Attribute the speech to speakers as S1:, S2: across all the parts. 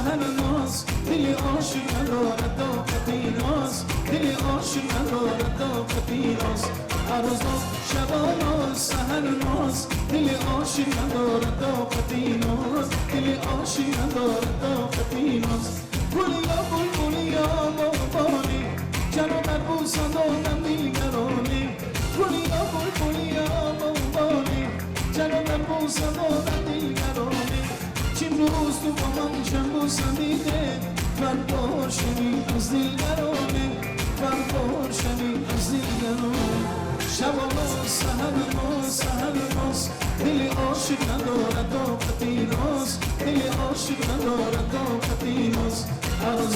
S1: سحر ناز، دل عاشق ندارد طاقت ناز، دل عاشق ندارد طاقت ناز. هر روز شبانه سحر ناز، دل عاشق ندارد طاقت ناز، دل عاشق ندارد طاقت ناز. گلی یا بلبلی یا باغبانی، چرا در بوسه دادم دیگرانی؟ گلی یا بلبلی یا باغبانی، چرا در بوسه دادم دیگرانی؟ چیم روز تو با من چند بوسه دیده، فردا شوی از دیگرانی، فردا شوی از دیگرانی. شبانه سحر ناز، سحر ناز، دل عاشق ندارد طاقت ناز، دل عاشق ندارد طاقت ناز. هر روز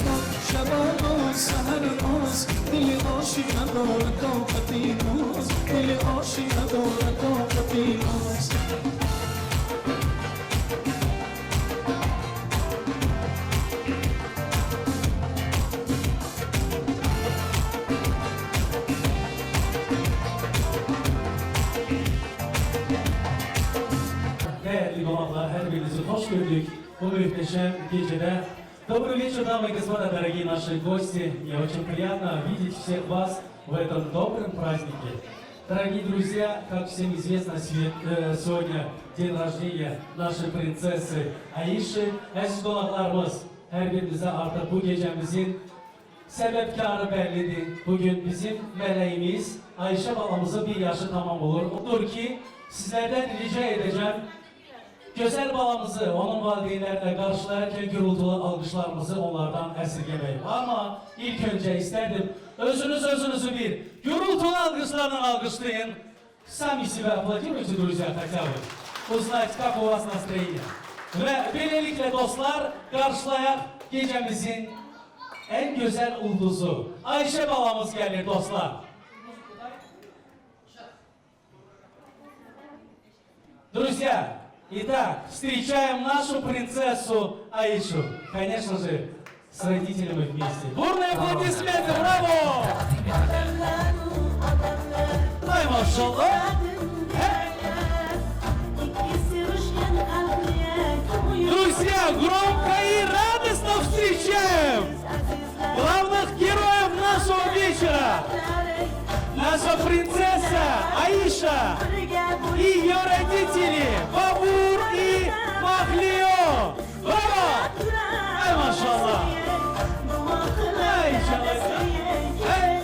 S1: شبانه سحر ناز، دل عاشق ندارد طاقت ناز، دل عاشق ندارد طاقت ناز.
S2: Değerli konuklar, her birinizi hoş gördük bu muhteşem gecede. Добрый вечер, дамы и господа, дорогие наши гости. Мне очень приятно видеть всех вас в этом добром празднике. Дорогие друзья, как всем известно, сегодня день рождения нашей принцессы Аиши. Əziz qonaqlarımız, hər birinizə artıq bu gecəmizin səbəbkarı bəllidir. Bugün bizim mələyimiz Ayşə balamızın bir yaşı tamam olur. Odur ki, sizlerden rica edeceğim, güzel balamızı onun valideynlerine karşılarken gürültülü alkışlarımızı onlardan esirgemeyin. Ama ilk önce isterdim özünüz özünüzü bir gürültülü alkışlarla alkışlayın. Сами себя аплодируйте, друзья, хотя бы. Узнать, как у вас настроение. Ve böylelikle dostlar, karşılayak gecemizin en güzel ulduzu Ayşe balamız gelir dostlar. Друзья, итак, встречаем нашу принцессу Аишу. Конечно же, с родителями вместе. Бурные аплодисменты, браво! Ay maşallah. Друзья, громко и радостно встречаем главных героев нашего вечера. Наша принцесса Аиша и ее родители Бабур и Махлио. Браво! Ay maşallah. Ay inşallah. Hey.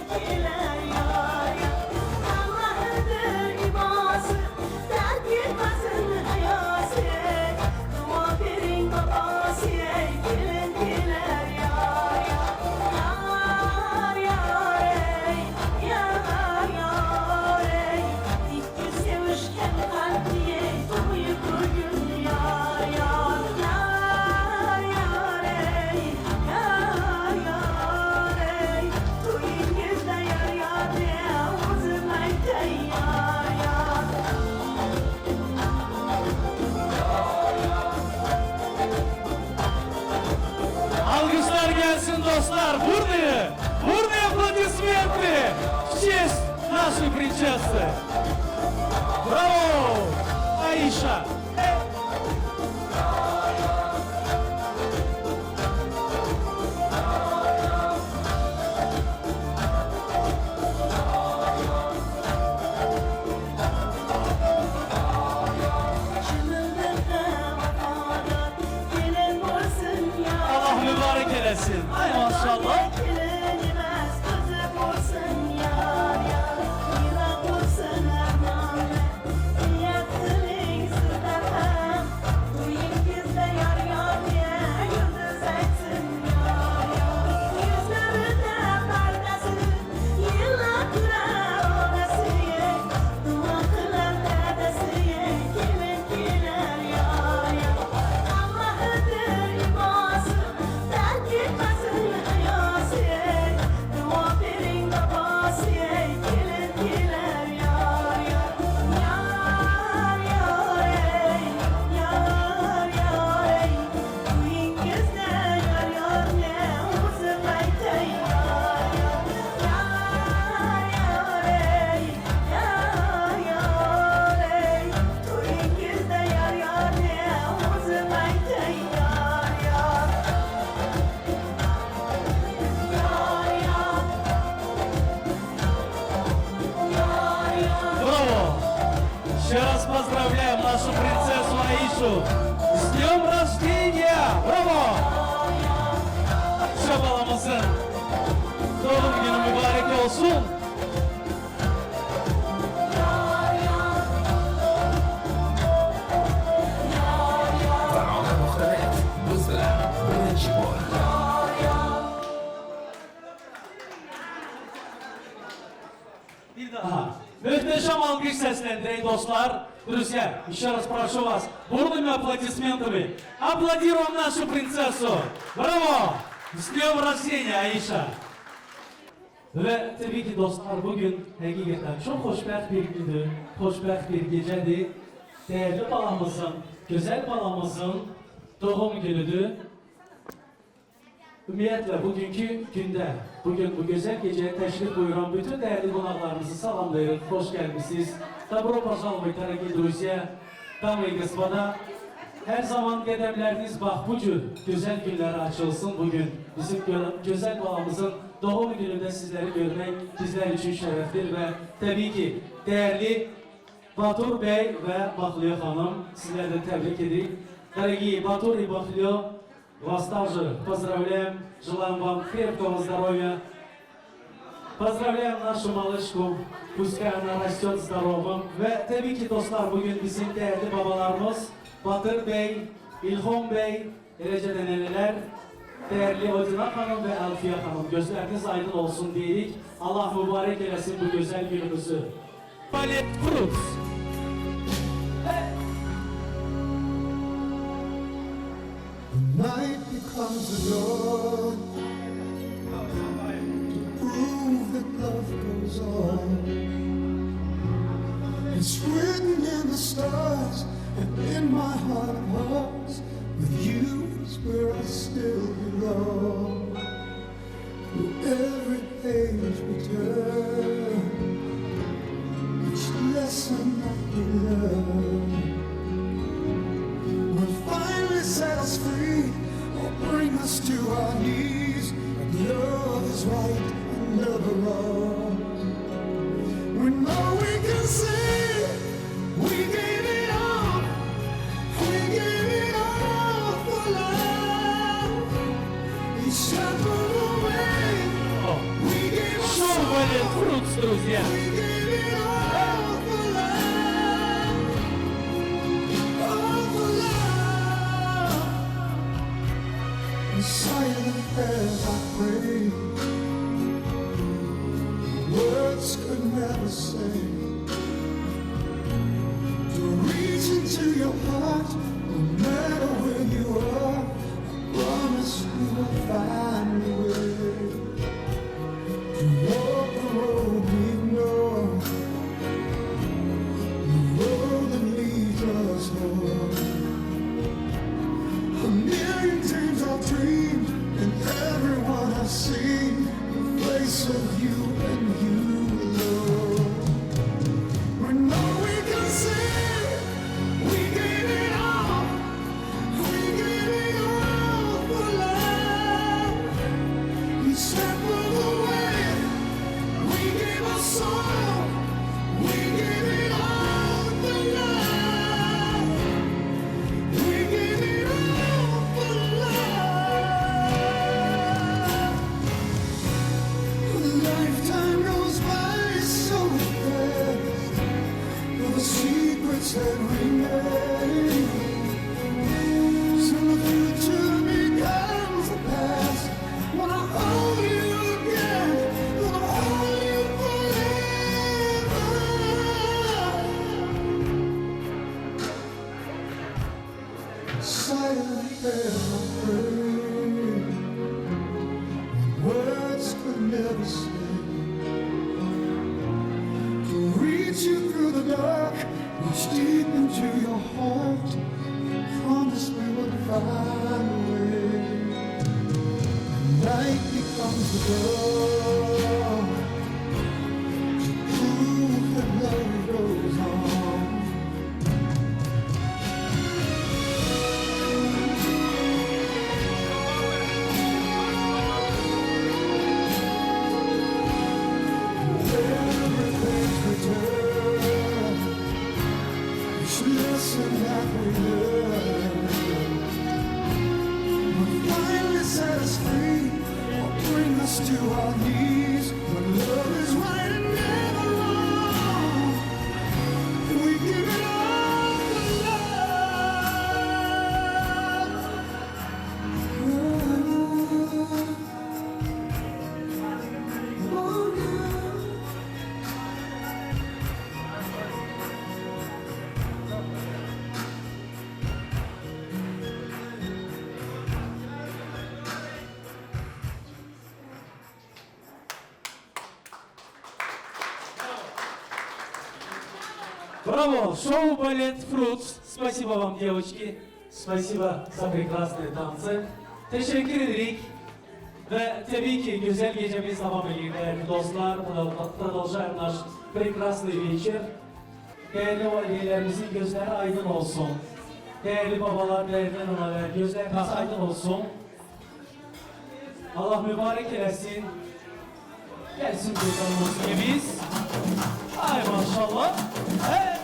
S2: Alkışlar gelsin dostlar. Бурные, бурные аплодисменты в честь нашей принцессы. Браво! Аиша! Allah mübarek eylesin. Ay maşallah. Нашу принцессу Аишу. С днем рождения! Bravo! Ayşe balamızın doğum günü mübarek olsun.
S3: Tarona muxtanet biz bilan birinchi bo'l.
S2: Bir daha. Möhtəşəm alqış səsləndirək dostlar. Друзья, еще раз прошу вас бурными аплодисментами. Аплодируем нашу принцессу. Браво! С днем рождения, Аиша! Və təbii ki dostlar, bugün həqiqətən çox xoşbəxt bir gündür, xoşbəxt bir gecədir. Dəyərli balamızın, gözəl balamızın doğum günüdür. Ümumiyyətlə, bugünkü gündə, bugün bu gözəl gecəyə təşrif buyuran bütün dəyərli qonaqlarımızı salamlayırıq. Xoş gəlmisiniz. Добро пожаловать, дорогие друзья, дамы и господа. Hər zaman qədəmləriniz bax bu cür gözəl günlərə açılsın bugün. Bizim gözəl balamızın doğum günündə sizləri görmək bizlər üçün şərəfdir və təbii ki, dəyərli Batur bəy və Baxliyo xanım, sizləri də təbrik edirik. Дорогие Батур и Бахлио, вас также поздравляем, желаем вам крепкого здоровья. Поздравляем нашу малышку, пускай она растет здоровым. Və təbii ki dostlar, bugün bizim dəyərli babalarımız Batır bəy, İlham bəy, eləcə də nənələr, dəyərli Odina xanım və Alfiya xanım, gözləriniz aydın olsun deyirik. Allah mübarək eləsin bu gözəl günümüzü. Balet Fruits.
S4: The night becomes the dawn to prove that love goes on. It's written in the stars and in my heart of hearts. With you is where I still belong. Through every page we turn, each lesson that we learn will finally set us free or bring us to our knees. But love is right and never wrong. We know we can say we gave it all, we gave it all for love. Each step of the way, we gave our
S2: Шоу Балет
S4: soul.
S2: Fruits, друзья.
S4: We gave it all for love, all for love. In silent prayers I pray, words could never say. To reach into your heart, no matter where you are, I promise you will find a way. To walk the road we know, the road that leads us home. A million dreams I've dreamed, and everyone I've seen, the face of you and you alone. We know we can say we gave it all, we gave it all for love. Each step of the way, we gave our soul, we gave it all for love. We gave it all for love. A lifetime goes by so fast, for the secrets that remain. Till the future becomes the past. When I hold you again, gonna hold you forever. Silent prayers I pray, words could never say. To reach you through the dark, reach deep into your heart. Promise we would find a way. Night becomes the dawn to prove that love goes on. Every page we turn, each lesson us to our knees. When love is right and never wrong, we give it all for love. Oh, yeah.
S2: Браво! Шоу «Балет Фрутс». Спасибо вам, девочки. Спасибо за прекрасные танцы. Teşekkür edirik. Ve tabii ki güzel gecemiz devam ediyor değerli dostlar. Продолжаем наш прекрасный вечер. Değerli validelerimizin gözleri aydın olsun. Değerli babalar, değerli analar, gözleriniz aydın olsun. Allah mübarek eylesin. Gelsin güzel musikimiz. Ay maşallah. Evet.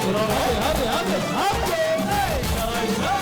S2: Bravo. Hadi hadi hadi. Hadi. Hey, yavaşlar.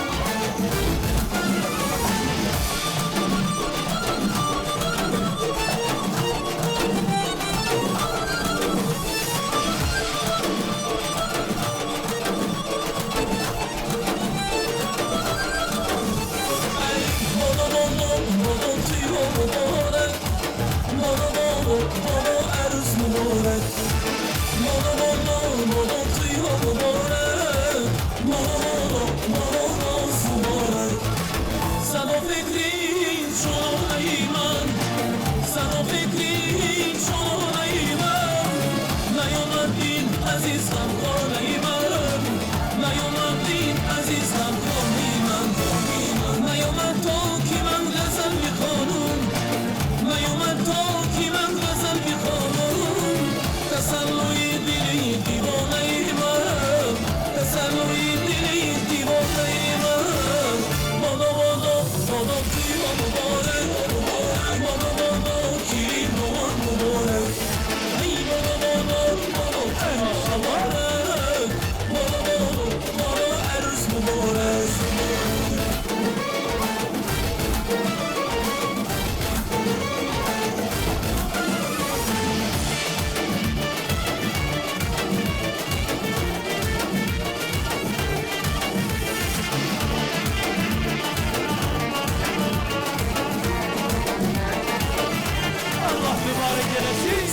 S2: Allah mübarek eylesin.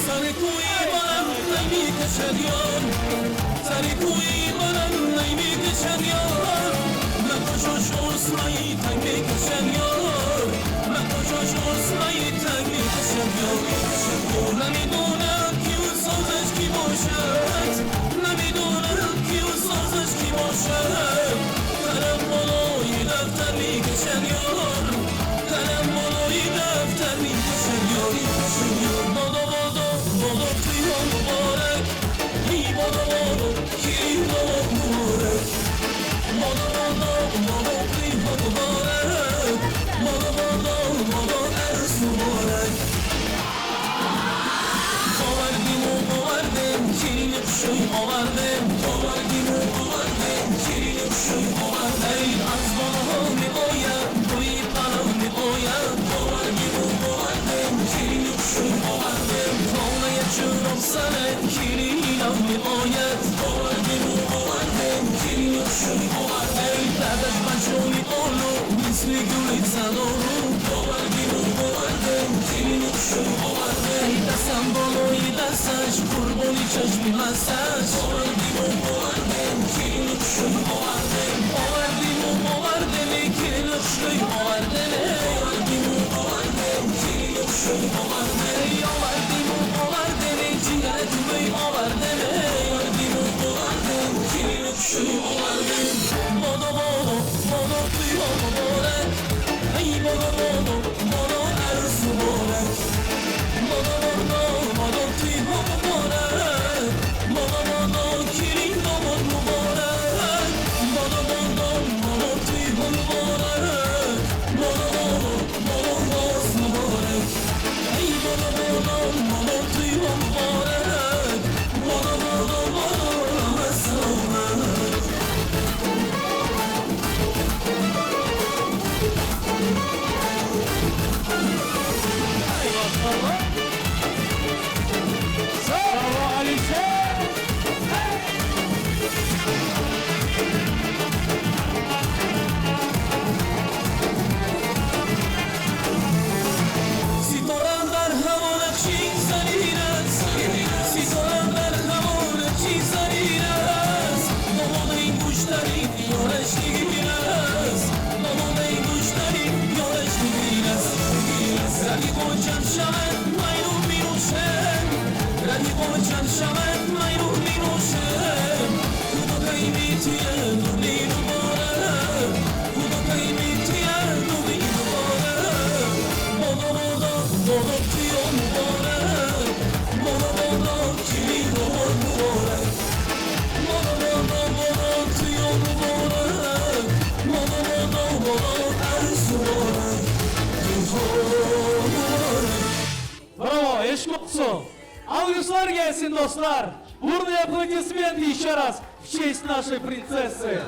S2: Bravo, eşq olsun. Alkışlar gelsin dostlar. Бурные аплодисменты еще раз в честь нашей принцессы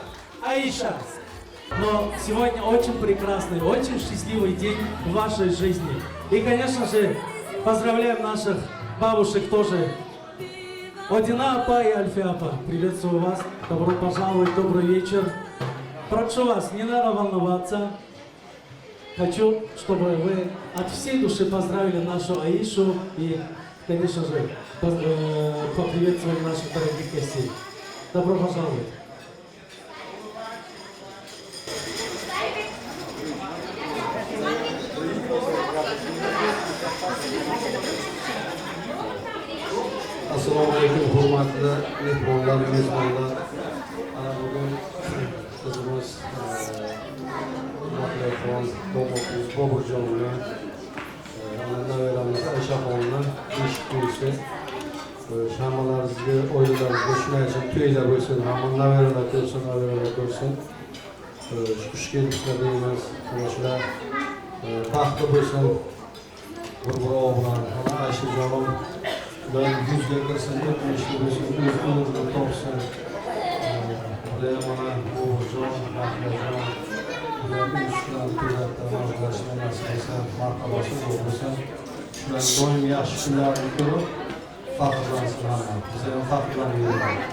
S2: Аиша. Но сегодня очень прекрасный, очень счастливый день в вашей жизни. И, конечно же, поздравляем наших бабушек тоже. Одина Апа и Альфия Апа, приветствую вас. Добро пожаловать, добрый вечер. Прошу вас, не надо волноваться. Хочу, чтобы вы от всей души поздравили нашу Аишу и, конечно же, поприветствовали наших дорогих гостей. Добро пожаловать.
S5: Assalomu alaykum, hurmatli mehmonlar, mezbonlar. Ana bugun qizimiz Baxtiyorxon, domodimiz Boburjonni, ana nabiramiz Ayshaxonni beshik to'yisi. Hammalaringizga, oilalaringizga shunday to'ylar bo'lsin, hamma nabiralar ko'rsin, nabiralar ko'rsin. Xush kelibsizlar deymiz. Mana shular baxtli bo'lsin. Bir-biri bilan, ana Ayshajonim ular yuzga kirsin, o'tmishli bo'lsin, o'z umrini topsin. Ular mana Boburjon, Baxtiyorjon, ular urushdan, to'ylardan ajrashni nasib etsin, martabasi ulug' bo'lsin. Shular doim yaxshi kunlarni ko'rib, faxrlansin hamma. Biz ham faxrlanib yuramiz.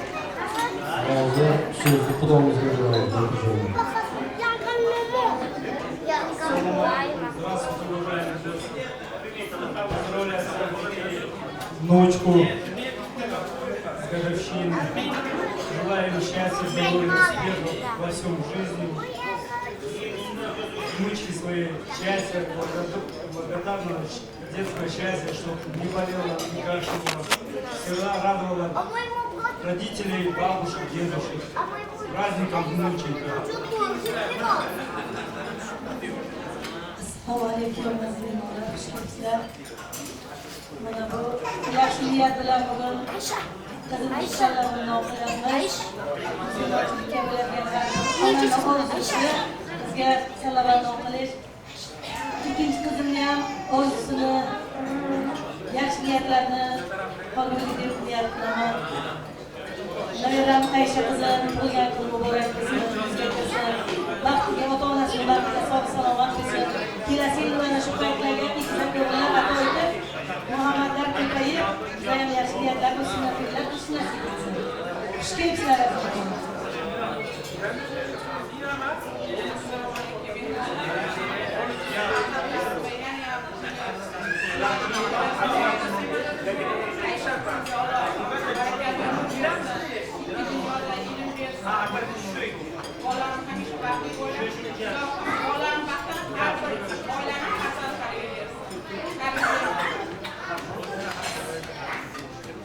S5: Hozir so'zni xudomizga beramiz.
S6: Здравствуйте, уважаемые гости. Поздравляю внучку с годовщиной. Желаю им счастья, здоровья, успехов во всем в жизни. Внучки своей счастья, благодарного детского счастья, чтобы не болела, не кашляла. Всегда радовала родителей, бабушек, дедушек. С праздником внученька.
S7: Assalomu alaykum, aziz mehmonlar, xush kelibsizlar. Mana bu yaxshi niyat bilan bugun qizimiz sallabini o'qiyapmiz. Qizga sallabarni o'qilish. Ikkinchi qizimni ham orzusini, yaxshi niyatlarni qoldirdi deb niyat qilaman. Nabiram Aysha qizim tug'ilgan kun muborak bo'lsin, yuzga kirsin. Baxtiga, ota-onasini baxtiga sog' salomat bo'lsin. Kelasi yil mana shu paytlarga ikkizak o'g'illar ato etib, Muhammadlar ko'payib, bizlar ham yaxshi niyatlar bo'lsin, nasihat qilish nasib etsin. Xush kelibsizlar, azizlar.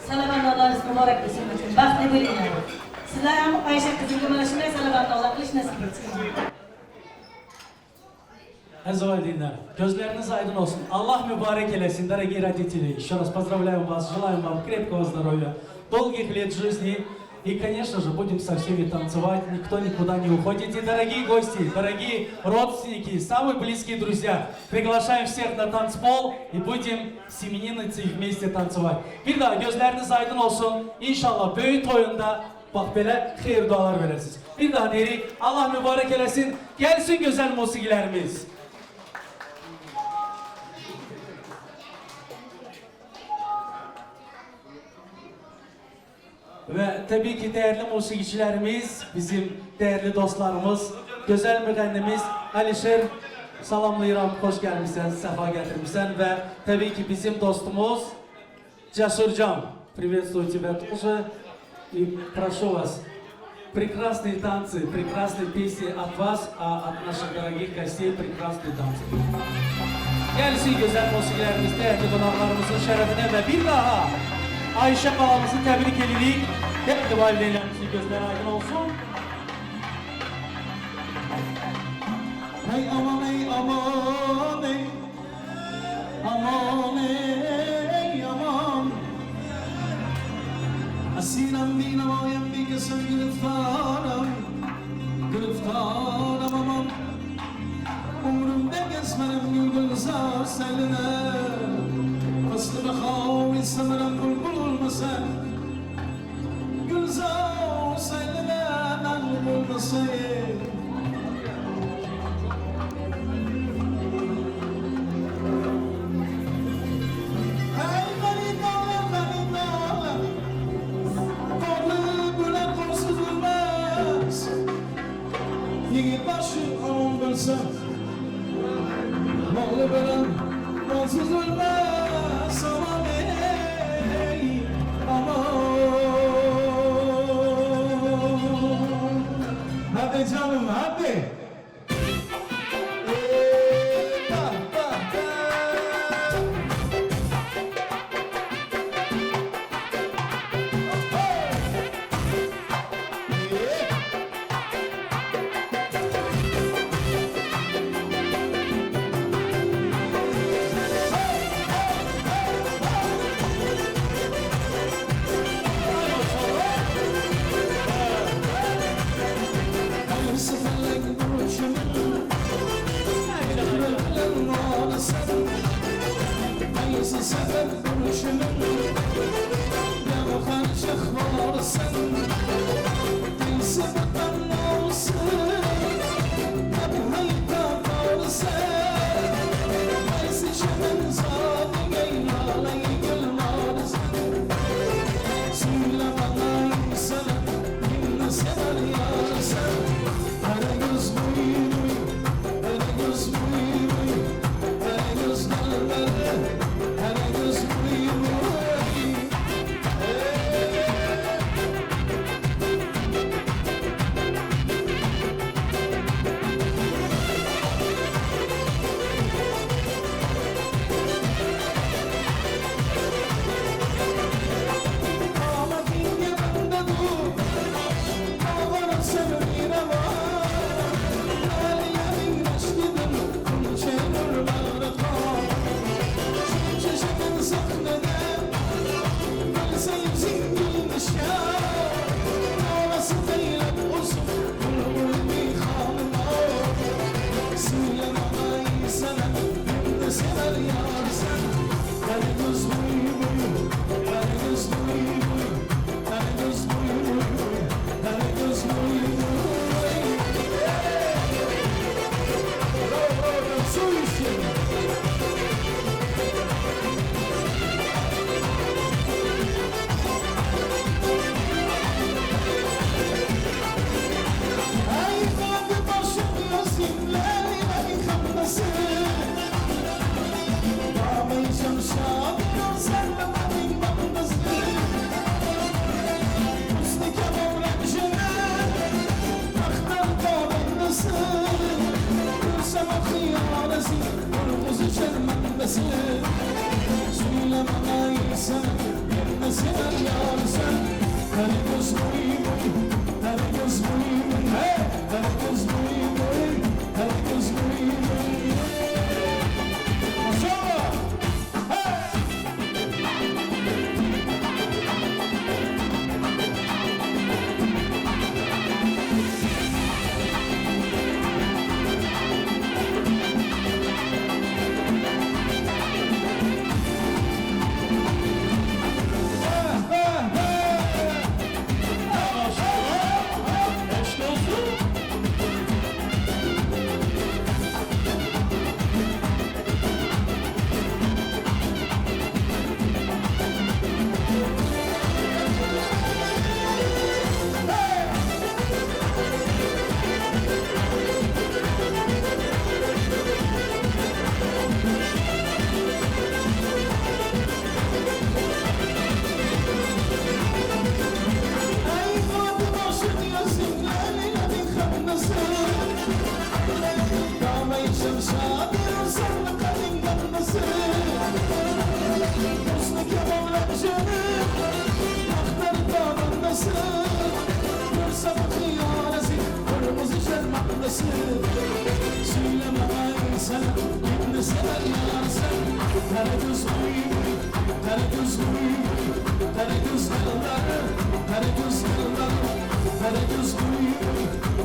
S7: Salavatlarınız mübarek olsun. Baxtli bo'linglar. Sizlar ham Aysha qizimga mana shunday salavatlar qilish nasib etsin.
S2: Aziz valideynler, gözleriniz aydın olsun. Allah mübarek eylesin, дорогие родители. Еще раз поздравляем вас, желаем вам крепкого здоровья, долгих лет жизни. И, конечно же, будем со всеми танцевать, никто никуда не уходит. И, дорогие гости, дорогие родственники, самые близкие друзья, приглашаем всех на танцпол и будем с именинницей вместе танцевать. Bir daha gözleriniz aydın olsun. İnşallah böyük toyunda bax belə xeyir dualar verəsiniz. Bir daha deyirik, Allah mübarek eylesin. Gelsin güzel musikilerimiz. Ve tabii ki değerli musikiçilerimiz, bizim değerli dostlarımız, güzel müğənnimiz Alişer, salamlayıram, hoş gelmişsən, səfa getirmişsən ve tabii ki bizim dostumuz Cesurcan, приветствую тебя тоже и прошу вас, прекрасные танцы, прекрасные песни от вас, а от наших дорогих гостей прекрасные танцы. Gelsin güzel musikilerimiz, değerli konaklarımızın şerefine ve bir daha Ayşe balamızı tebrik edirik. Hep valideynlerimizin gözleri aydın olsun.
S1: Hey aman ey aman ey, aman ey aman. Asirem binavayım bir kesim gülüftarım, gülüftarım aman. seline. Aslı bexavi semirem bulbul olmasa, Gülzar seline mağlup olmasa. Yiğit başı onun bilse, Mağlı bilen onsuz ölmez. Aman ey, aman. Hadi canım hadi.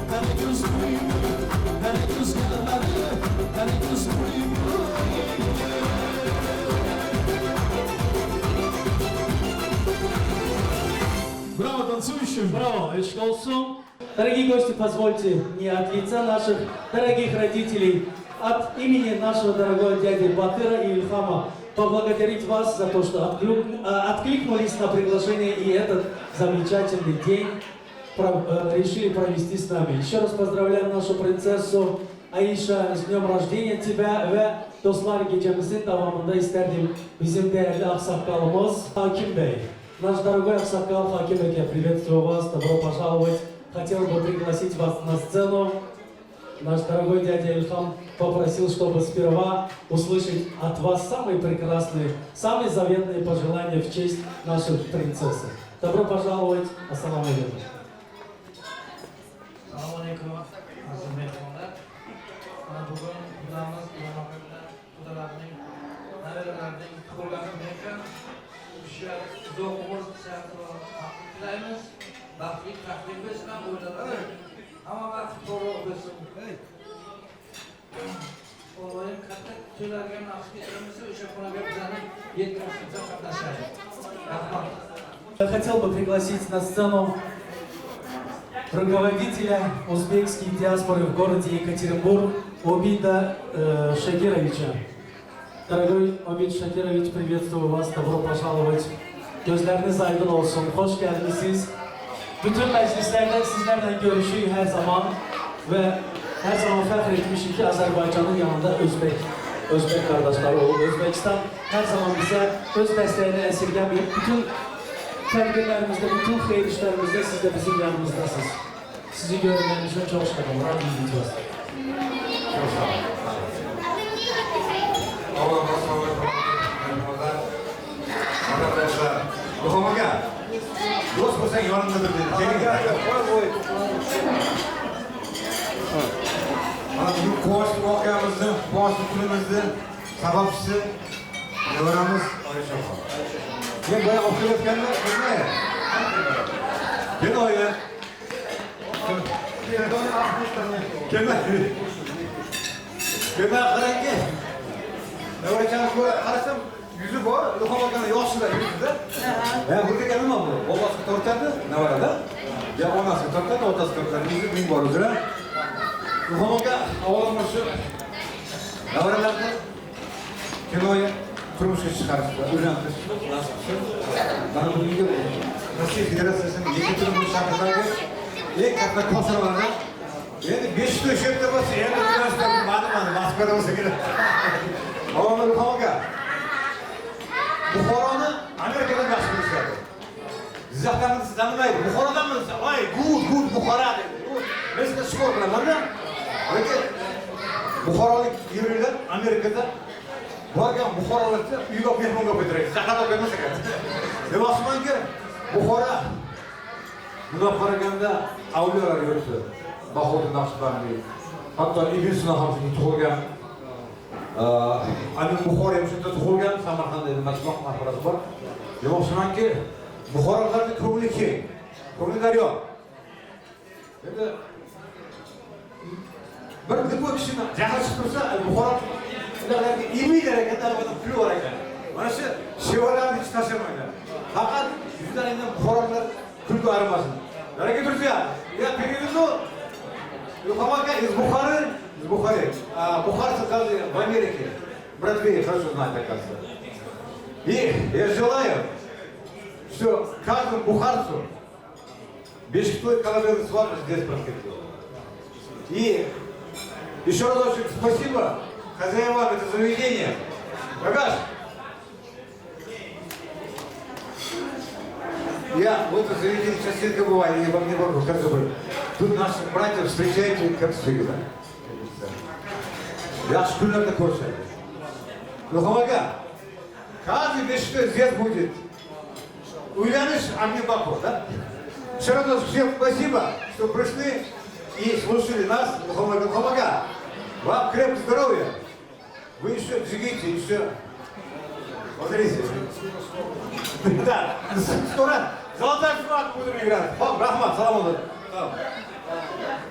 S4: Kara göz buy buy, kara göz buy buy.
S2: Ishq olsun. Дорогие гости, позвольте мне от лица наших дорогих родителей, от имени нашего дорогого дяди Батыра и Ильхама поблагодарить вас за то, что откликнулись на приглашение и этот замечательный день решили провести с нами. Еще раз поздравляем нашу принцессу Аиша, с днем рождения тебя ve dostlar, gecemizin davamında isterdim bizim değerli aksakalımız Hakim Bey. Наш дорогой аксакал Хаким Bey, я приветствую вас, добро пожаловать. Хотел бы пригласить вас на сцену. Наш дорогой дядя Ильхам попросил, чтобы сперва услышать от вас самые прекрасные, самые заветные пожелания в честь нашей принцессы. Добро пожаловать. Ассаламу алейкум.
S8: Assalomu alaykum, aziz mehmonlar. Mana bugun qudamiz Ilhom aka bilan qudalarning, nabiralarining tug'ilgan kuni ekan. O'sha uzoq umr, sihat va baxtli tilaymiz. Baxtli, taxtli bo'lsin ham o'ylalari. Hamma vaqt to'g'ri bo'lsin. Allohim katta to'ylarga nasib ettirmasa, o'sha xonaga bizani yetkazishimizga qatnashadi. Rahmat.
S2: Я хотел бы пригласить на сцену руководителя узбекской диаспоры в городе Екатеринбург Обида Шакировича. Дорогой Обид Шакирович, приветствую вас, добро пожаловать. Gözləriniz aydın olsun, xoş gəlmisiniz. Bütün məclislərdə sizlərlə görüşürük hər zaman və hər zaman fəxr etmişik ki, Azərbaycanın yanında Özbek qardaşları olub. Özbekistan hər zaman bizə öz dəstəyini əsirgəməyib. Bütün tədbirlərimizdə, bütün xeyir işlərimizdə siz də bizim yanımızdasınız. Sizi görməyimizdən çox şadam. Рад видеть вас.
S9: Çok sağ olun. Avvalambor sog'lik, mehmonlar, vatandoshlar. Ilhom aka, do'st bo'lsang yonimda tur dedi. Keling. Mana bugun quvonchli voqeamizni, quvonchli kunimizni sababchisi nevaramiz Oyshaxon. Men boya olib kelayotganda nima? Kel, oyi. Kelma. Kelma, qarangki. Nevarachani ko'ra qarasam, yuzi bor, Ilhom akani yoshida yuzida. Ha, bu degan nima bu? Bobosiga tortadi, nevarada. Ya onasiga tortadi, otasiga tortadi. Yuzi ming bor o'zira. Ilhom aka, avvalambor shu nevaralarni kinoga turmushga chiqarish va uylantirish nasib qilsin. Mana bugungi Rossiya Federatsiyasining Yekaterinburg shahridagi eng katta kosralardan endi 5 ta shu yerda bo'lsa, endi mana Moskvada bo'lsa kerak. Avvalambor Ilhom aka, Buxoroni Amerikadan yaxshi bilishadi. Jizzaxdan tanimaydi. Buxorodanmi desa, "Voy, good, good Buxoro" dedi. Men sizga shukur qilaman-da. Lekin buxorolik yevreylar Amerikada borgan buxorolikni uyga olib mehmonga olib ketiradi. Jizzaqdan olib kelmas ekan. Demoqchimanki, Buxoro bundoq qaraganda avliyolar yurti. Bahodir Naqshbandiy, hatto Ibn Sino ham shunda tug'ilgan. Amir Buxoriy ham shunda tug'ilgan, Samarqandda endi majmuq maqbarasi bor. Demoqchimanki, buxoroliklarning ko'ngli keng, ko'ngli daryo. Endi bir bu kishini jahli chiqib tursa, Buxoro ularga emiylar ekan, albatta puli bor ekan. Mana shu shevalarni hech tashlamanglar. Faqat yuzlaringdan buxoroliklar kulgi arimasin. Дорогие друзья, я переведу. Ilhom aka из Бухары, из Бухары. А, бухарцы даже в Америке, Бродвее хорошо знают, оказывается. И я желаю, что каждому бухарцу бешик колыбельный свадьбы здесь проходил. И еще разочек спасибо хозяевам этого заведения. Багаж! Я в это заведение частенько бываю, я вам не могу как забыть. Тут наших братьев встречаете, как всегда. Yaxshi kunlarda ko'rishadi. Ilhom aka, каждый бешик здесь будет. Uylanish Амин Баку, да? Еще раз всем спасибо, что пришли и слушали нас. Ilhom aka, Ilhom aka, вам крепкого здоровья. Вы еще живите, еще. Смотрите. Да, скоро золотая свадьба будем играть. Xo'p, rahmat, salom alaykum.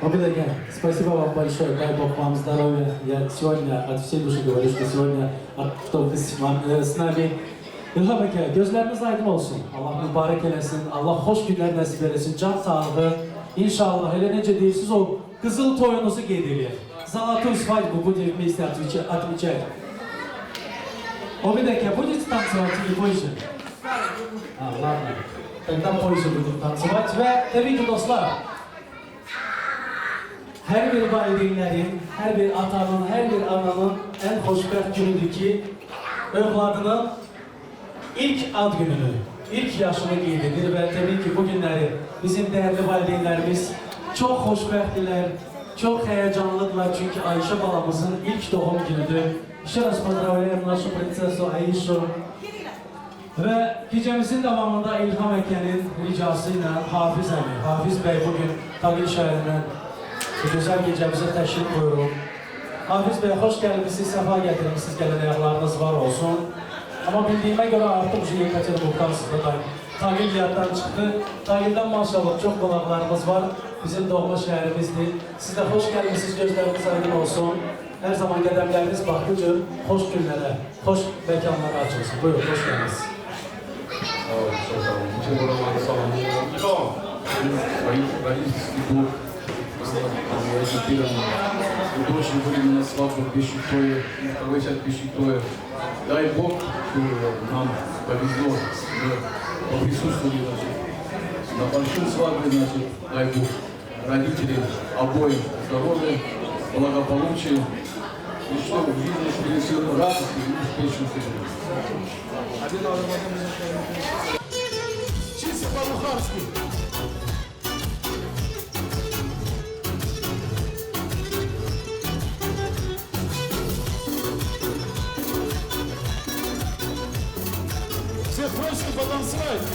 S2: Обид aka, спасибо вам большое, дай Бог вам здоровья. Я сегодня от всей души говорю, что сегодня, что вы с нами. İlham aka, gözləriniz aydın olsun. Allah mübarək eləsin, Allah xoş günlər nəsib eləsin, can sağlığı. İnşallah, elə necə deyirsiniz, o qızıl toyunuzu qeyd eləyək. Золотую свадьбу будем вместе отмечать. Умид aka, будете танцевать или позже? А, ладно. Тогда позже будем танцевать. Və təbii ki, dostlar, hər bir valideynlərin, hər bir atanın, hər bir ananın ən xoşbəxt günüdür ki, övladının ilk ad gününü, ilk yaşını qeyd edir və təbii ki, bu günləri bizim dəyərli valideynlərimiz çox xoşbəxtdirlər, çox həyəcanlıdırlar, çünki Ayşə balamızın ilk doğum günüdür. Еще раз поздравляем нашу принцессу Aisha. Və gecəmizin davamında İlham Əkənin ricası ilə Hafiz əmi, Hafiz bəy bugün Tağil şəhərindən bu gözəl gecəmizə təşrif buyurub. Hafiz bəy, xoş gəlmişsiniz, səfa gətirmişsiniz, gələn ayaqlarınız var olsun. Amma bildiyimə görə artıq Yekaterinburgdansınız da, Tağil yaddan çıxdı. Tağildən maşallah çox qonaqlarımız var, bizim doğma şəhərimizdir. Siz də xoş gəlmişsiniz, gözləriniz aydın olsun. Hər zaman qədəmləriniz baxdı cür xoş günlərə, xoş məkanlara açılsın. Buyurun, xoş gəldiniz.
S10: Sağ olun. Bütün buraları salamlıyorum. Родительский блок у дочери были на свадьбу в Бешиктое, и второй часть Бешиктое. Дай Бог, что нам повезло, мы присутствовали, значит, на большой свадьбе, значит, дай Бог, родителей обоим здоровья, благополучия, и чтобы в жизни принесли радость и успешности.
S1: Чисто по-бухарски. Всех просим потанцевать.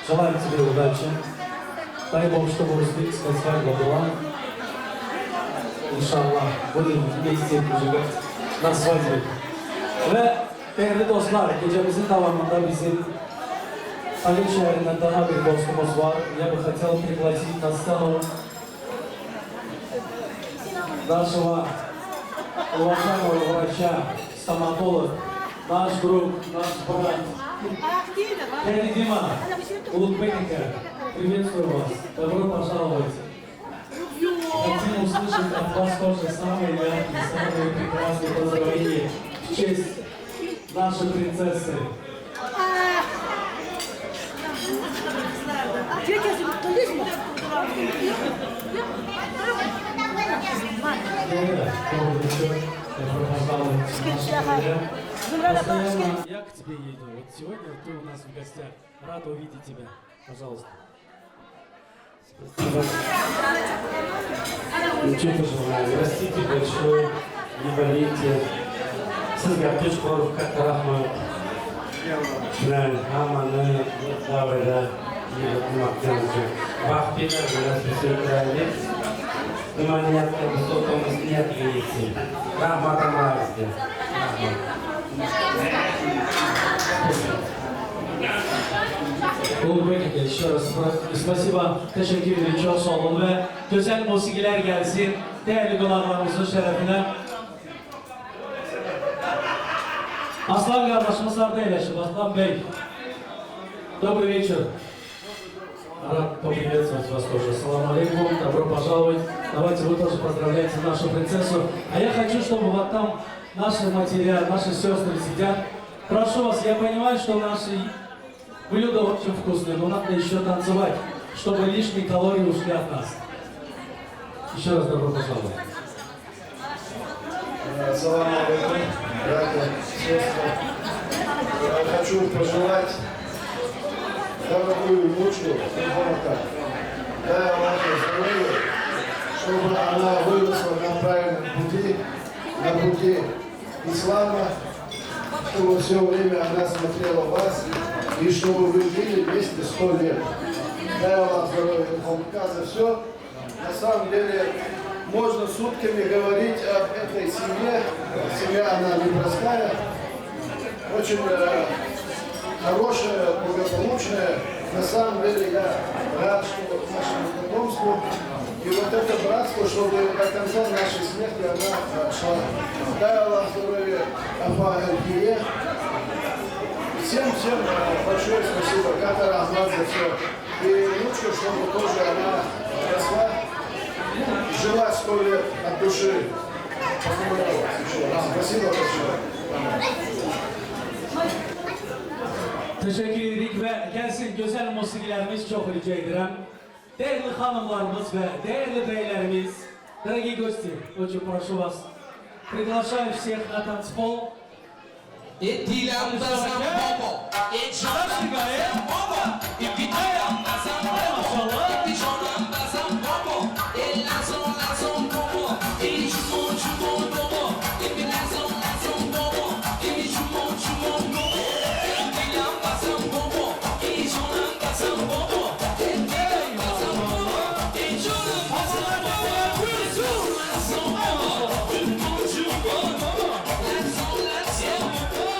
S2: Желаем тебе удачи. Дай Бог, чтобы узбекская свадьба была. İnşallah будем вместе прожигать на свадьбе. Ve değerli dostlar, gecemizin davamında bizim Salih şehrinden daha bir dostumuz var. Я бы хотел пригласить на сцену нашего уважаемого врача, стоматолог, наш друг, наш брат. Дядя Дима, Улугбек, приветствую вас. Добро пожаловать. Хотим услышать от вас тоже самые яркие, самые прекрасные поздравления в честь нашей принцессы. Добро пожаловать в нашу. Я к тебе еду. Вот сегодня ты у нас в гостях. Рад увидеть тебя. Пожалуйста. Спасибо.
S11: Ничего пожелаю. Растите большой, не болейте. Sizga chuqur katta rahmat. Bilan hammani davrada yig'ib baxtli bo'lasiz. Nima niyat qilib o'tamiz, niyatiga yetsin. Rahmat hammangizga.
S2: Ulug'bek aka, еще раз спасибо. Teşekkür ederim. Çok sağ olun ve güzel musikiler gelsin. Değerli konaklarımızın şerefine. Aslan kardeşimiz harda yerleşip, Aslan Bey. Добрый вечер. Рад поприветствовать вас тоже. Салам алейкум, добро пожаловать. Давайте вы тоже поздравляйте нашу принцессу. А я хочу, чтобы вот там наши матеря, наши сестры сидят. Прошу вас, я понимаю, что наши блюда очень вкусные, но надо еще танцевать, чтобы лишние калории ушли от нас. Еще раз добро пожаловать.
S12: Салам алейкум, братья, сестры. Я хочу пожелать дорогую внучку ребенка, дай Аллаху здоровья, чтобы она выросла на правильном пути, на пути ислама, чтобы все время она смотрела вас и чтобы вы жили вместе 100 лет. Дай Аллах здоровья за все. На самом деле можно сутками говорить об этой семье. Семья, она непростая, очень хорошая, благополучная. На самом деле я рад, что вот нашему знакомству и вот это братство, чтобы до конца нашей смерти она шла. Дай Аллах здоровья, Апа Эльгие. Всем-всем большое спасибо, Katta rahmat за все. И лучше, чтобы тоже она росла, ну, жила 100 лет от души. Спасибо большое.
S2: Teşekkür edirik ve gelsin güzel musikilerimiz, çok rica ederim. Değerli hanımlarımız ve değerli beylerimiz, дорогие гости, очень прошу вас, приглашаю всех на танцпол.
S3: Dilam basam bobo, e jonam basam bobo, e dilam basam bobo, e jonam basam bobo, e lazon lazon bobo, e jumon jumon bobo, e lazon lazon bobo, e jumon jumon bobo, e dilam basam bobo, e jonam basam bobo, e dilam basam bobo, e jonam basam bobo, lazon bobo, jumon jumon bobo, lazon lazon bobo.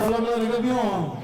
S1: Talablariga binoan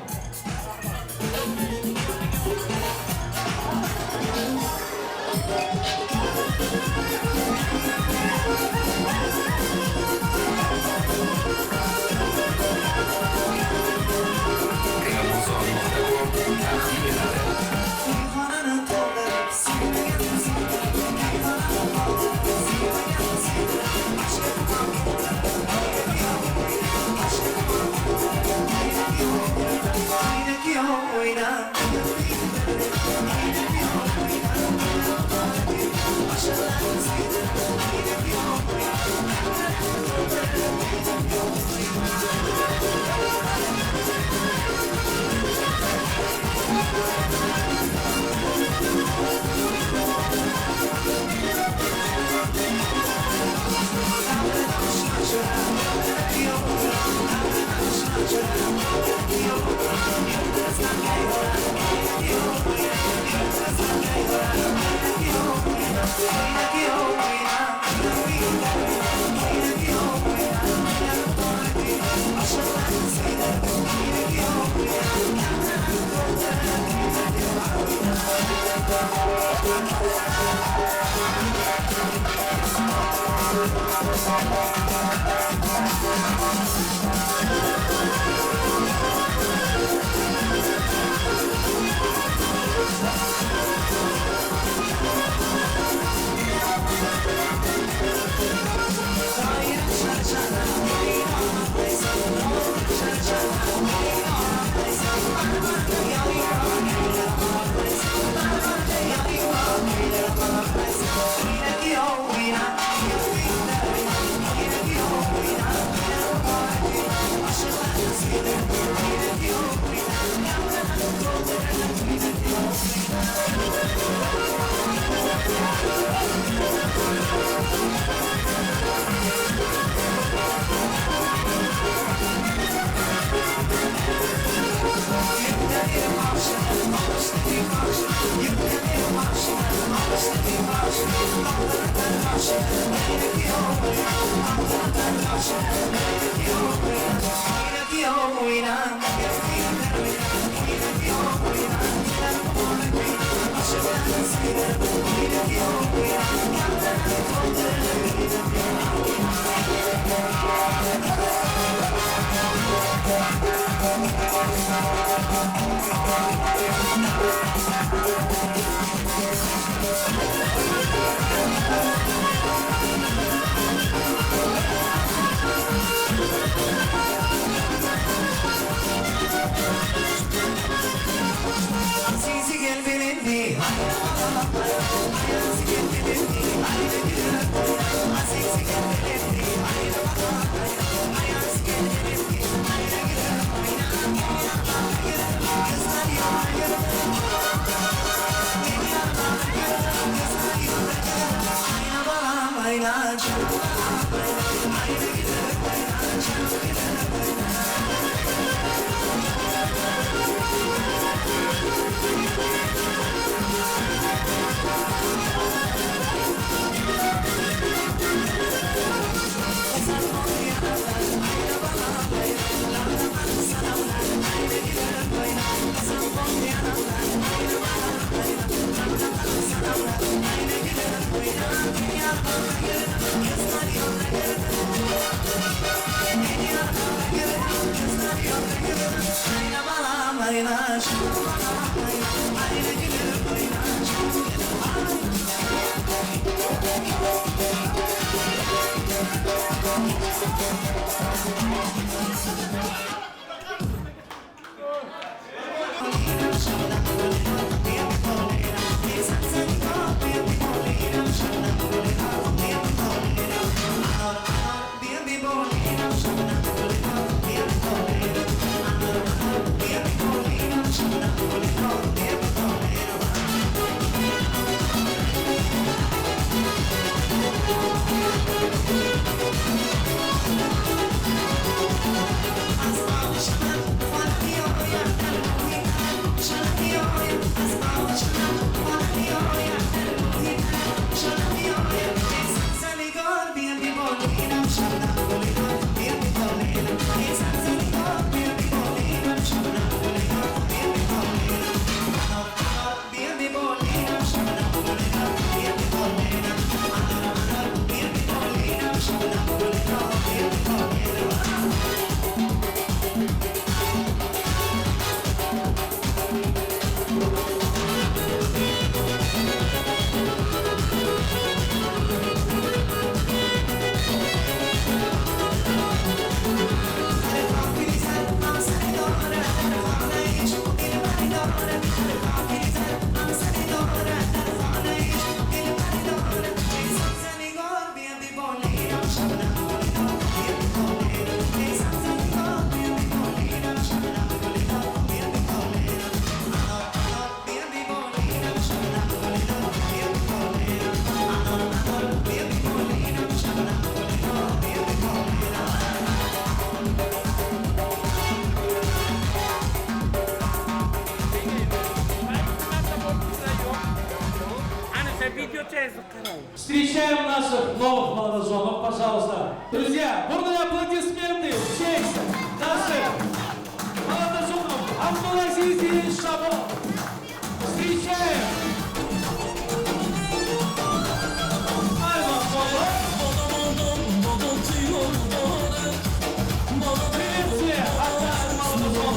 S2: Встречаем наших новых молодоженов, пожалуйста. Друзья, бурные аплодисменты в честь наших молодоженов Абдулазиз и Шабо. Встречаем! Приветствие от наших молодоженов!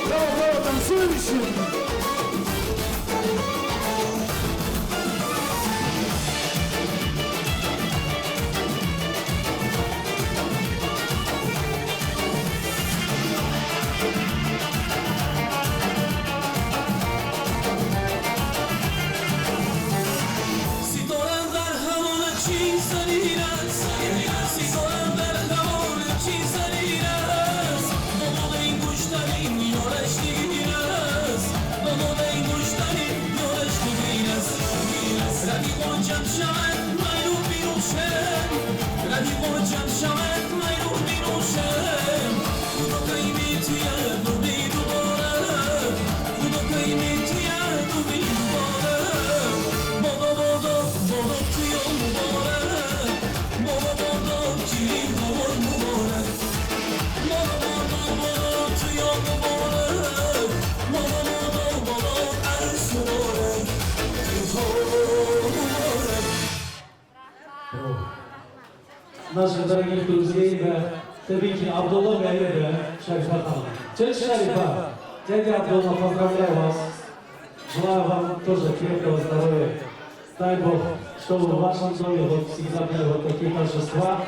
S4: Браво, браво, танцующие!
S2: Наших дорогих друзей ve tabii ki Abdullah Bey'e de Şerife Hanım. Тетя Шарифа, дядя Абдулла, поздравляю вас. Желаю вам тоже крепкого здоровья. Дай Бог, чтобы в вашем доме вот всегда были вот такие торжества.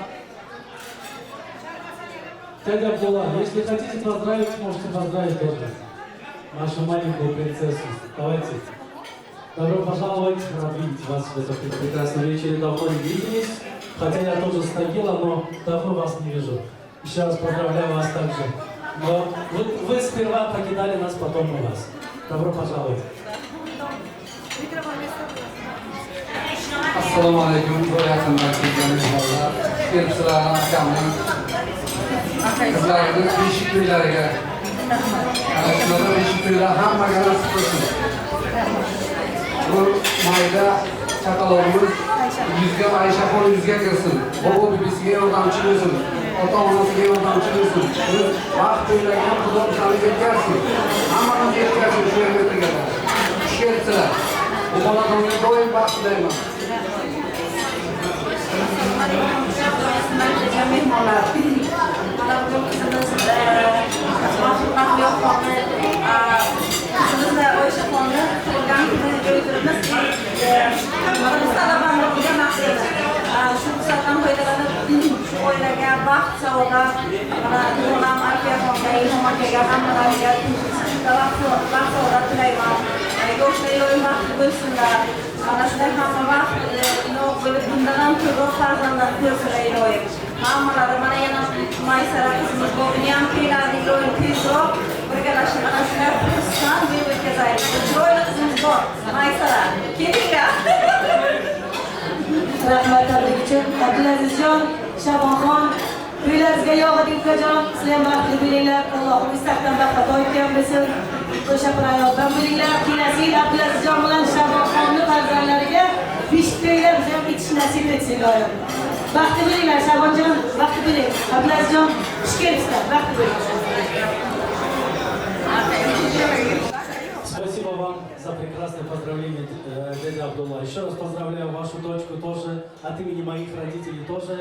S2: Дядя Абдулла, если хотите поздравить, можете поздравить тоже нашу маленькую принцессу. Давайте. Добро пожаловать, рад видеть вас в этом прекрасном вечере. Давно не виделись, хотя я тоже с Тагила, но давно вас не вижу. Еще раз поздравляю вас также. Но вы сперва покидали нас, потом мы вас. Добро пожаловать.
S13: Assalomu alaykum, yaqinlar kelgan mehmonlar. Kelibsizlar akamning qizlarini beshik to'ylariga. Ana shularni beshik to'ylar hammaga nasib qilsin. Bu mayda chaqalog'imiz yuzga Ayshaxon yuzga kirsin. Bobo bibisiga yordamchi bo'lsin. Ota onasiga yordamchi bo'lsin. Biz baxt to'ylagan Xudo bizlarni yetkazsin. Hammamizni yetkazsin shu yerga o'tirganlar. Xush kelibsizlar. Bu xonadonga doim baxt tilayman.
S14: Mehmonlar, mana bugun qizimiz Mahliyoxonni, qizimiz Oyshaxonni tug'ilgan kunini jo'ytiribmiz. Mana biz talabamiz maqsadimiz. Shu fursatdan foydalanib, shu oilaga baxt, saodat, mana tug'ilgan Alfiyaxonga, Ilhom akaga, hammalariga baxt, saodat tilayman. Yoshlar iloyim baxtli bo'lsinlar. Mana shunday hamma baxt iloh bo'lib, bundan ham ko'proq farzandlar ko'rsinlar iloyim. Hammalari mana yana Maysara qizimiz bor, uni ham to'ylarini iloyim tezroq birgalashib mana shunday xursand deb o'tkazaylik. Chiroyli qizimiz bor, Maysara. Kelinglar.
S7: Rahmat tabrik uchun. Abdulazizjon, Shabonxon, to'ylaringizga yog'adi ukajon, sizlar ham baxtli bo'linglar. Allohim istakdan baxt ato etgan bo'lsin. O'sha hayotdan bo'linglar. Kelasi yil Abdulazizjon bilan Shabonxonni farzandlariga beshik to'ylar biz ham etish nasib etsin iloyim. Baxtli bo'linglar Shabonjon, baxtli bo'ling. Abdulazizjon, xush kelibsizlar, baxtli bo'ling.
S2: Спасибо вам за прекрасное поздравление, дядя Абдулла. Еще раз поздравляю вашу дочку тоже, от имени моих родителей тоже.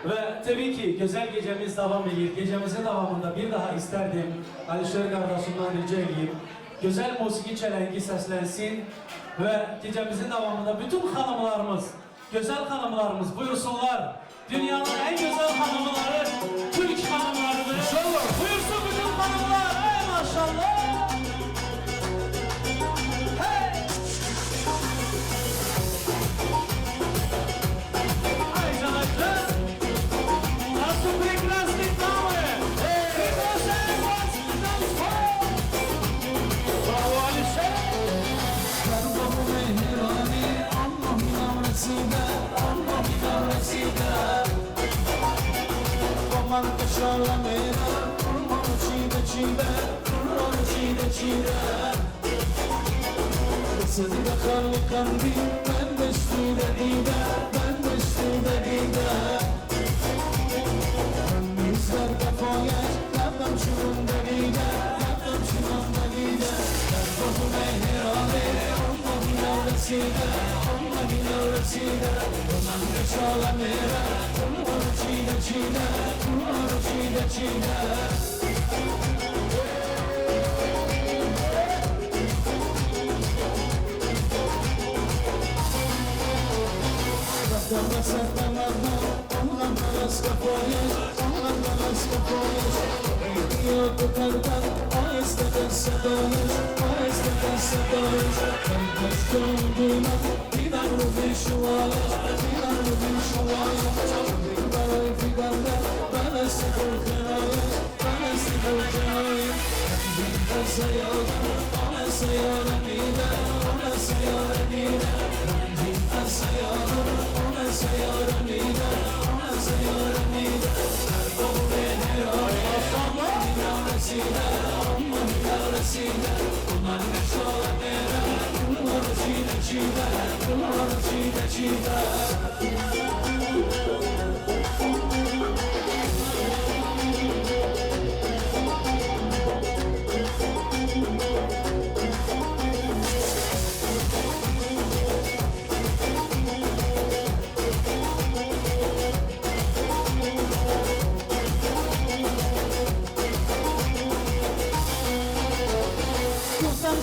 S2: Ve tabii ki güzel gecemiz devam ediyor. Gecemizin devamında bir daha isterdim Alişer kardeşimden rica edeyim. Güzel musiki çelengi seslensin ve gecemizin devamında bütün hanımlarımız, güzel hanımlarımız buyursunlar. Dünyanın en güzel hanımları Türk hanımlarıdır. İnşallah. Buyursun bütün hanımlar. Ey maşallah. Hey! Ay canaklar. Nasıl прекрасные дамы! Приглашаем вас на танцпол! Bravo Alişer!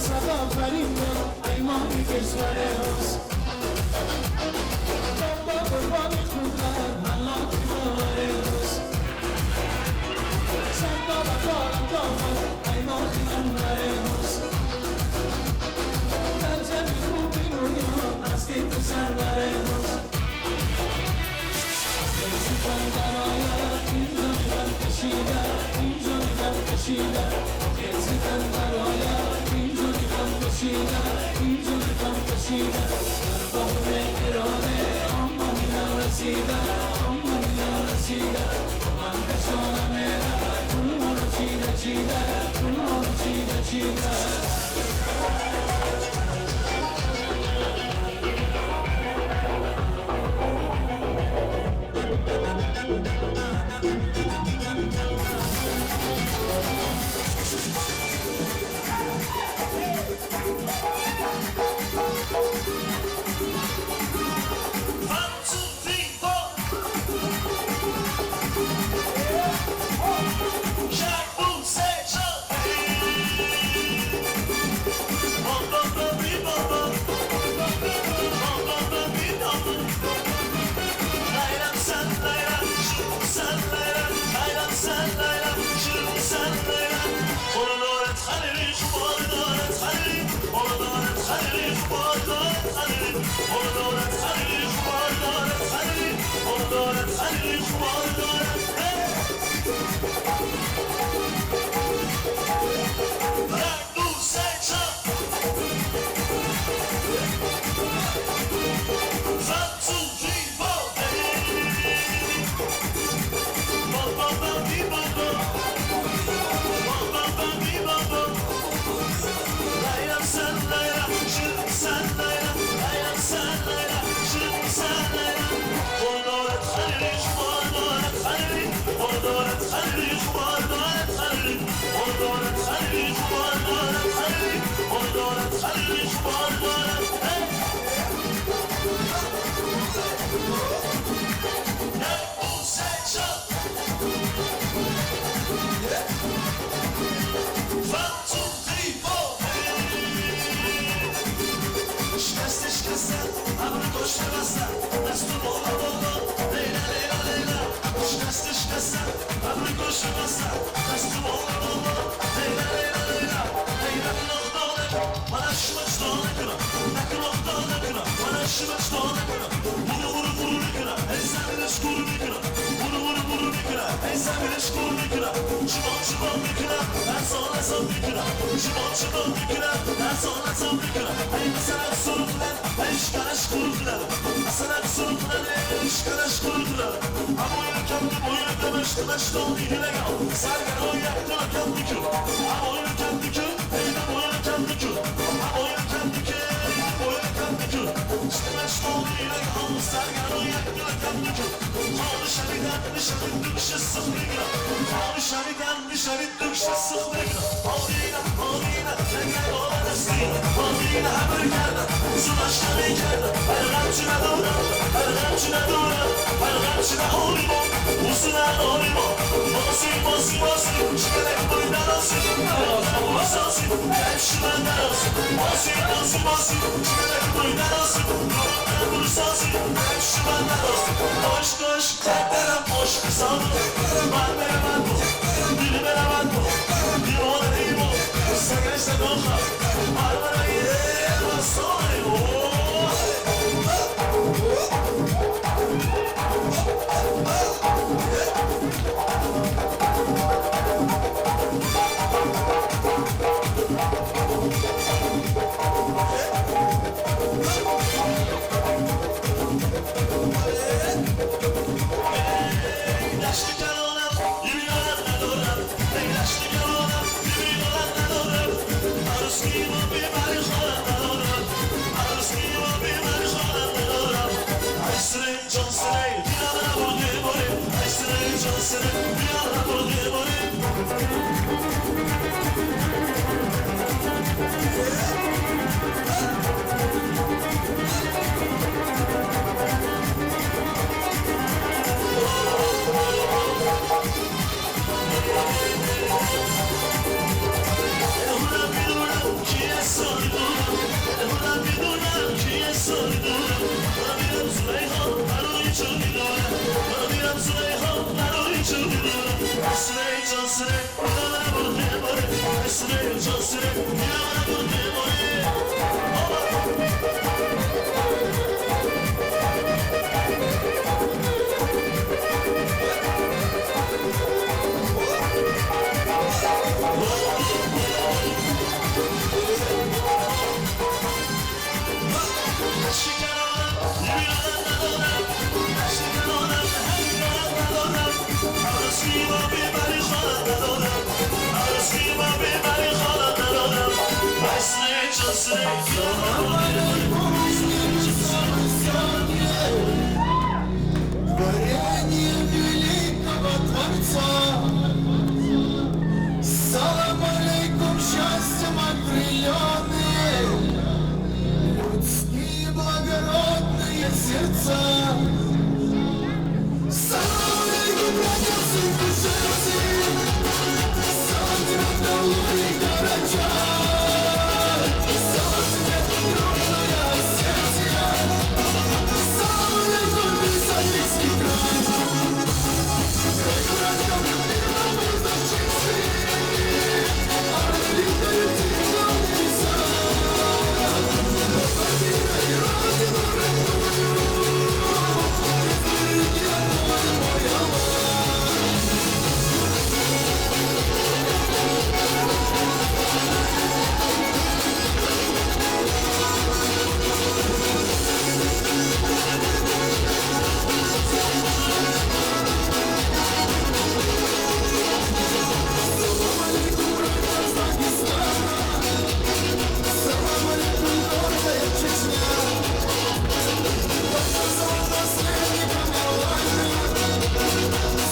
S1: صد آفرین باد ای ماهی کشور حسن. بابا قربان خوبت ملاک باور حسن. صد بابا دارم داماد ای ماهی انور حسن. در جمع خوبی دنیا هستی تو سرور حسن. زیبان برایت اینجا میرم کشیده، اینجا میرم کشیده. زیبان برایت اینجا میرم کشیده، اینجا میرم کشیده. در باغ ایرانه اما میرم رسیده، اما میرم رسیده. من کشانم گلها رو چیده چیده، گلها رو چیده چیده.
S15: دشت کلانم، یه بیارم ندارم.
S4: Творение великого Творца. Салам алейкум, счастьем окрыленные, людские благородные сердца. Салам алейкум, братья и сестры, салам тебе, Таулы и Карачай, салам тебе, дружная Осетия, салам алейкум, Висадийский край. Эй, братья, мир воздух чистый, орлы летают тихо в небеса. Покидай родину родную, ты родной мой Аллах. Салам алейкум, братья из Дагестана, салам алейкум, гордая Чечня. Показал наследникам Аллаха,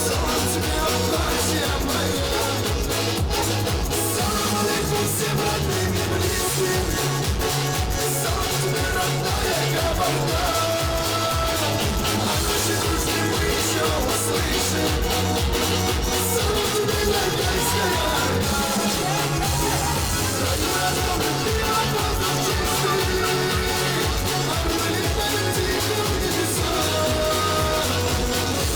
S4: салам тебе, Абхазия моя. Салам алейкум всем родным и близким, салам тебе, родная Кабарда. О нашей дружбе мы еще услышим, салам тебе, Ногайская Орда. Родина, любви, а воздух чистый, орлы летают тихо в небеса.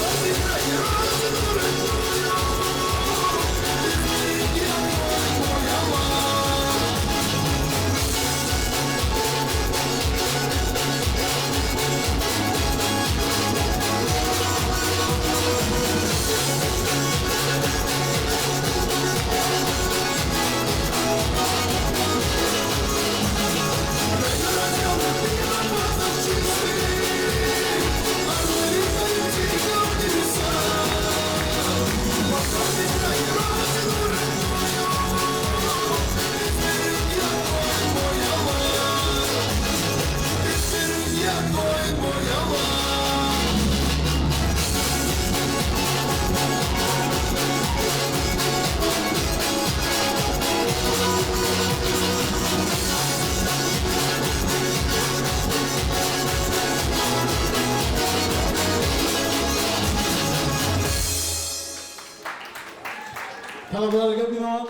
S4: Покидай родину родную, ты береги мой, мой Аллах.
S1: Talabalarga binoan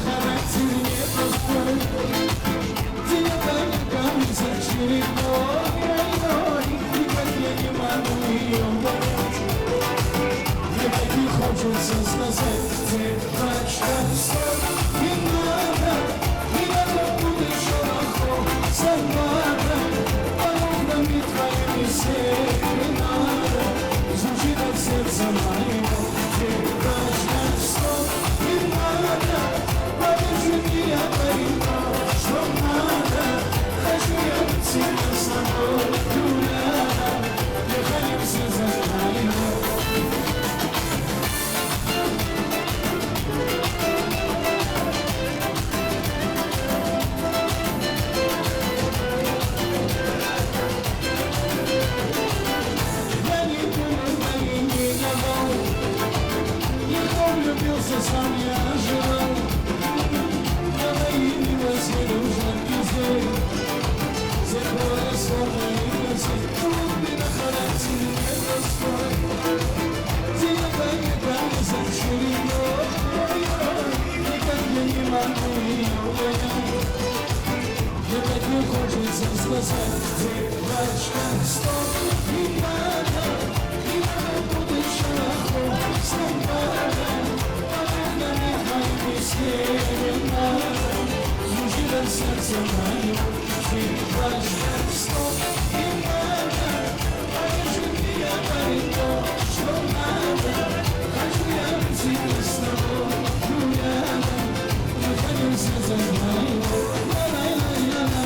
S1: характер непростой, очередной, никак я не могу ее понять. Мне так не хочется сказать, девочка, стой, не надо, не надо будет шорохов, собака, под окнами твоими серенада звучит от сердца моего. Девочка, стой, не надо, подержи меня, паренек, что надо. Хочу я быть всегда с тобой, рядом, дыханием все затаило. Сказать, девочка, стоп, не надо, не надо будет шарахом, сломана, под окнами твоими серенада, звучит от сердца мое, девочка, стоп, не надо, покажи мне, я парень, то, что надо, хочу я быть всегда с тобой, рядом, дыханием сердца моего, ла-ла-ла-ла-ла-ла.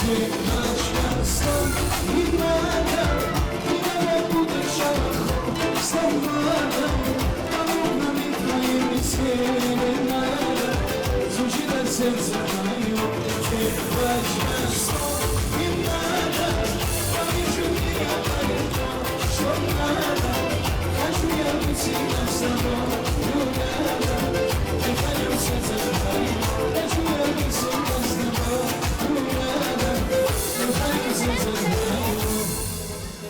S1: Девочка, стоп, не надо, не надо будет шарахом, сломана, под окнами твоими серенада, звучит от сердца мое. Девочка, стоп, не надо, покажи мне, я парень, то, что надо, хочу я быть всегда с тобой.